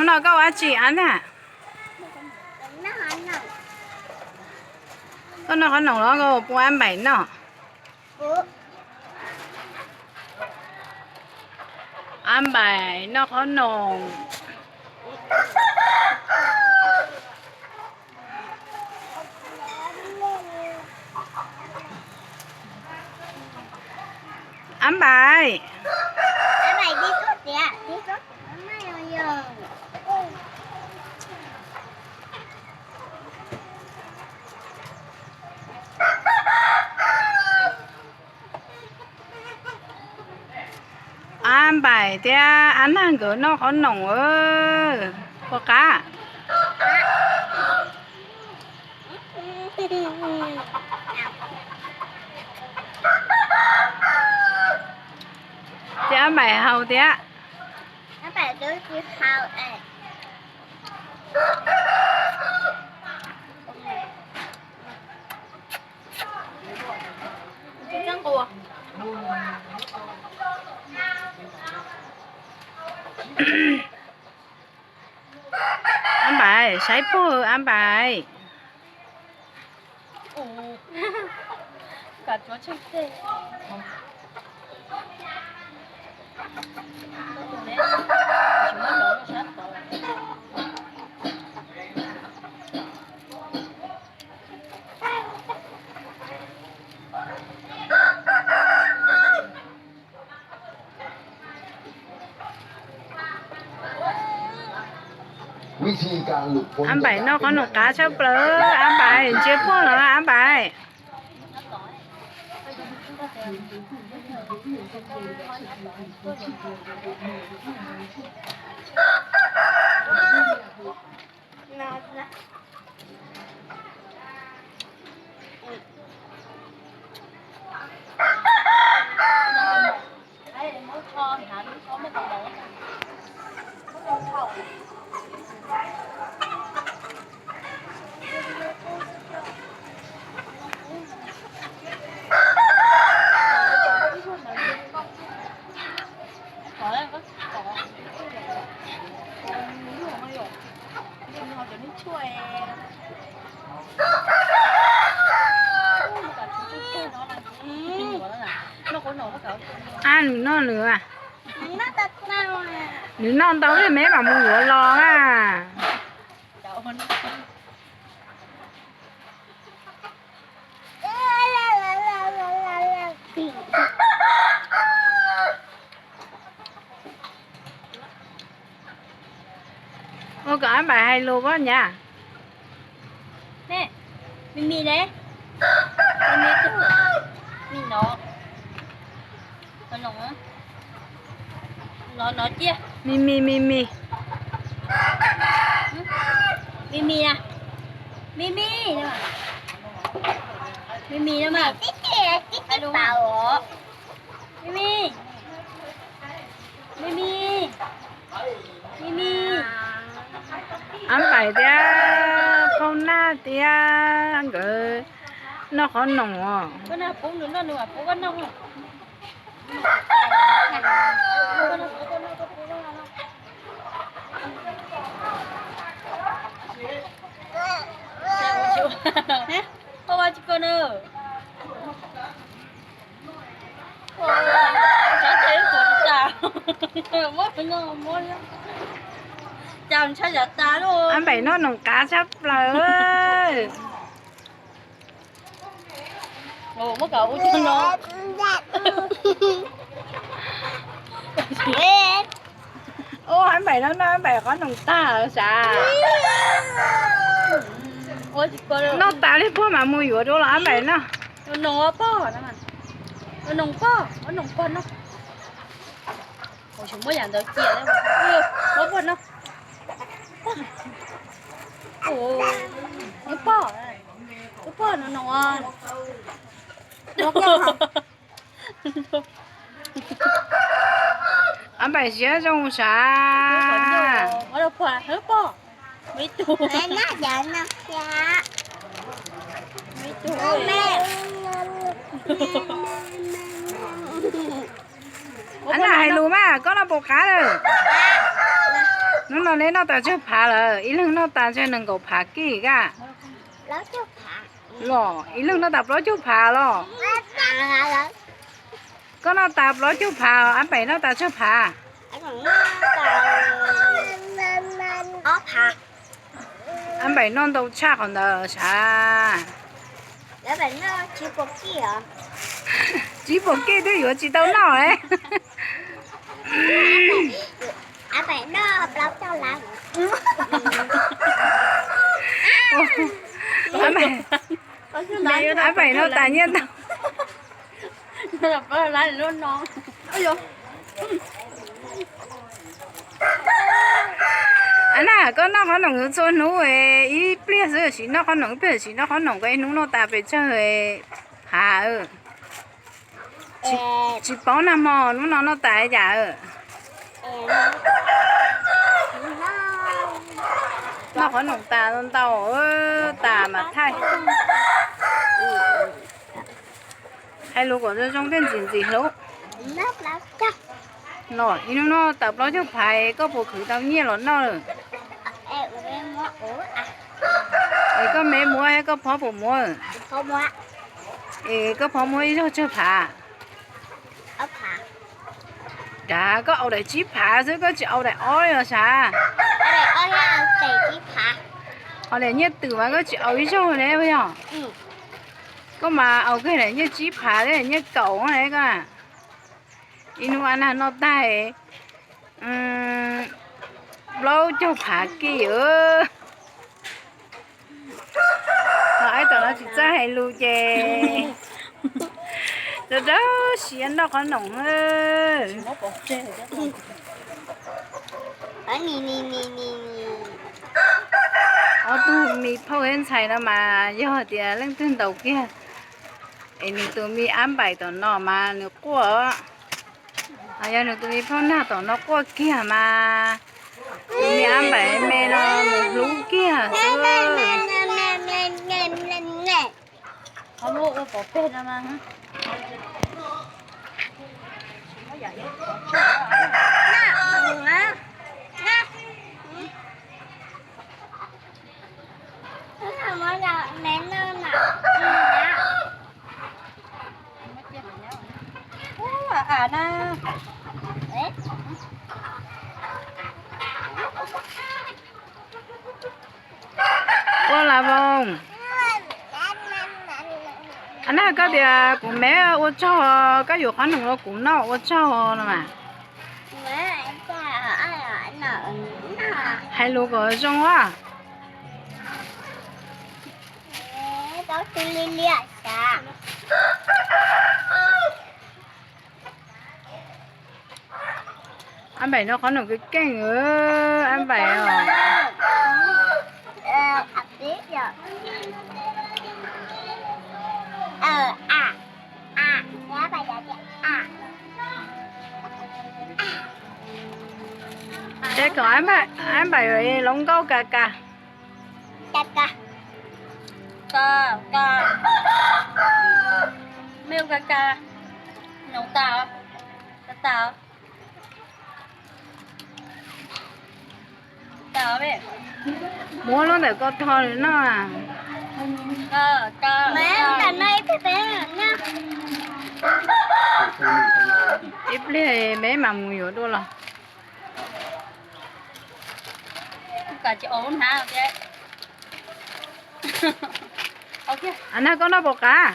Hnub no koj ua dab tsi Ab na? Koj noj qhob noom los koj pub Ab Npaim noj? Ab Npaim noj qhob noom. Ab Npaim. Ab Npaim thiab Ab Nag nkawd noj qhob noom puas qab? Ces Ab Npaim haus thiab. Ab Npaim, saib puag Ab Npaim. Ab Npaim noj qhob noom qab tshaj plaws, Ab Npaim ntsia puag no Ab Npaim. Ab, nws noj nws, nws noj ntau li me mam mus yuav los na. Ua kom Ab Npaim hais lus koj nyab. Mimi ne, Mimi, Mimi no, no, no cia. Mimi, Mimi, Mimi, Mimi, Mimi no mas, Mimi, Mimi, Mimi, Mimi. Ab Npaim thiab Phauj Nag thiab nkawd noj qhob noom os. Ab Npaim noj noom qab tshaj plaws. Ua Ab Npaim no noj Ab Npaim qhob noom tag sav. Noj tas li puag mam mus yuav dua los Ab Npaim noj. Noog pog, noog pog no. Muab pog no. Muab pog, muab pog no no. Ab Npaim siab zoo sav. Ab Nag hais lus mas koj noj puas qab lawm? Neb noj tas tsawg phav lawm? Ib leeg noj tas tsawg nees nkaum phav kij kaj? Los ib leeg noj tas plaub caug phav los? Koj noj tas plaub caug phav, Ab Npaim noj tas tsawg phav? Ab Npaim noj ntau tshaj qhov ntawd sav. Tsib puas kij twb yuav tsis tau noj. Ab Npaim noj tas nyiaj ntau. Ab Npaim, koj noj qhob noom txhua hnub, ib pliag xwb sim noj qhob noom, ib pliag sim noj qhob noom, koj ib hnub noj tas pes tsawg phav? Tsis paub nag hmo hnub no noj tas yam. Noj qhob noom tas ntau tas mas thaij. Hais lus kom zoo zoo thiaj ntxim ntxim hlub. No ib hnub noj tas plaub caug phav, koj puas khwv tau nyiaj los noj lawm? Es koj me muab thiab koj phob puas muab? Es koj phob muab ib zaug tsawg phav? Cas koj au daim tsib phav xwb, koj tsis au daim ob li los sav? Ho daim nyiaj twm mas koj tsis au ib zaug ne yog? Koj mas au kiag daim nyiaj tsib phav thiab nyiaj kaum ne koj. Ib hnub Ab Nag noj tag plaub caug phav kij. Ho aib tom no tsis txawj hais lus ces rau rau siab noj qhob noom. Ob tug me phauj thiab ntxhais no mas yog tias leej twg ntaus kiag es nws tus me Ab Npaim tom no mas nws quaj. Yog nws tus me phauj Nag tom no quaj kiag mas tus me Ab Npaim me no nws hlub kiag xwb. Qhov muab ua pov peg no mas. Ua Lav Voos, Ab Nag, koj tias kuv me ua tsaug, koj yuav qhob noom rau kuv noj ua tsaug no mas. Hais lus kom zoo as. Ab Npaim noj qhob noom keej keej, Ab Npaim os. Ces kom Ab Npaim lov nkauj kas kas. Mej ua kas kas, noom tas, tas. Muab lub ntawm ko tho noj. Ib pliag me mam mus yuav dua los. Ab Nag, koj noj puas qab?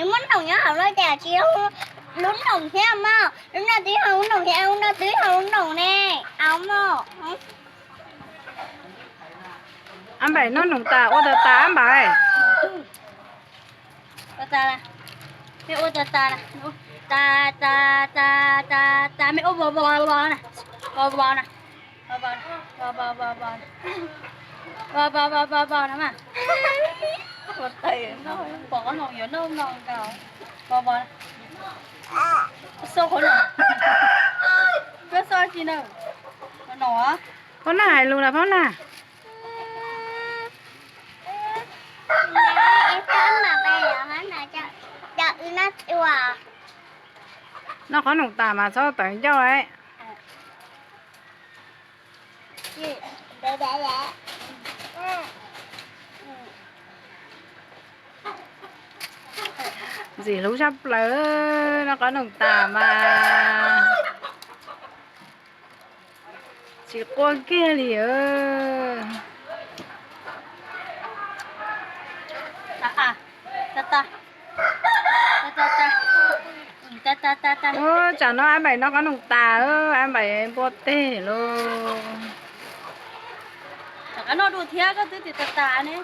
Nws muab noom nyob hauv no cas tsis lub noom thiab mog, lub no twb yog lub noom thiab, lub no twb yog lub noom ne, au mog. Ab Npaim noj noom tas ua tas tas Ab Npaim. Mej ua tas tas, tas tas tas tas tas, mej ua vos vos na, vos vos na, vos vos vos vos na mas. Pom qhob noom yuav noj no nkaus, vos vos na. Xauj qhob noom, koj xauj tsi na, qhob noom. Phauj Nag hais lus na Phauj Nag. Noj qhob noom tas mas txhob tawv ncauj. Ntxim hlub tshaj plaws, noj qhob noom tas mas tsis quaj kiag li. Tsam no Ab Npaim noj qhob noom tas, Ab Npaim npua teg lauj. Rov qab noj dua thiab, koj twb tias tas tas ne.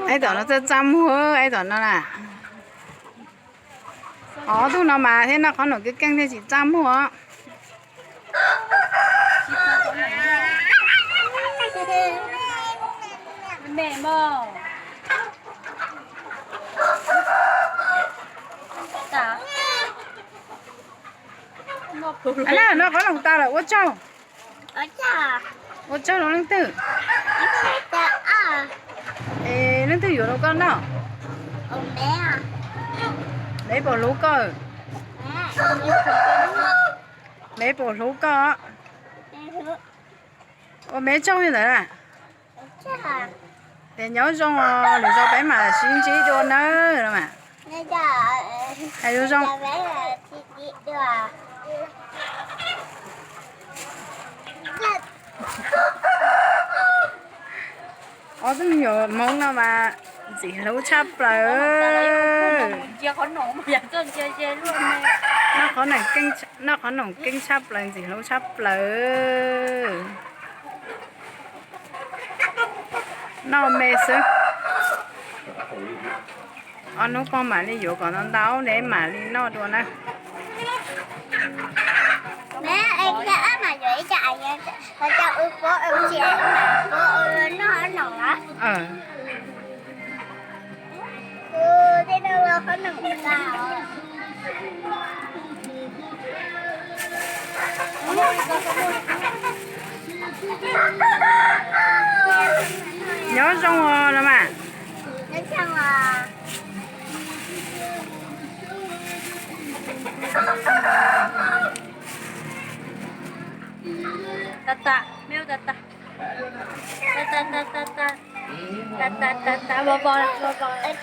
Aib tom no txaj txaj muag, aib tom no na. Ob tug no mas thiab noj qhob noom keej keej thiaj tsis txaj muag. Noj qhob noom tas lawm, ua tsaug. Ua tsaug rau leej twg? Es leej twg yuav rau koj noj? Mev puas hlub koj? Mev puas hlub koj? Ua mev tsaug li ntawd na. Ces nyob zoo, lwm zaus peb mam sib ntsib dua nawb. Hais zoo. Ob tug me nyuam Hmoob no mas ntxim hlub tshaj plaws. Noj qhob noom keej tshaj plaws, ntxim hlub tshaj plaws. Noj me xwb. Ob hnub pog mam li yuav kom ntau ntau ne mam li noj dua na. Nyob zoo os los mas. Tas tas, me ua tas tas. Tas tas tas tas tas. Tas tas tas tas, vov vov vov vov.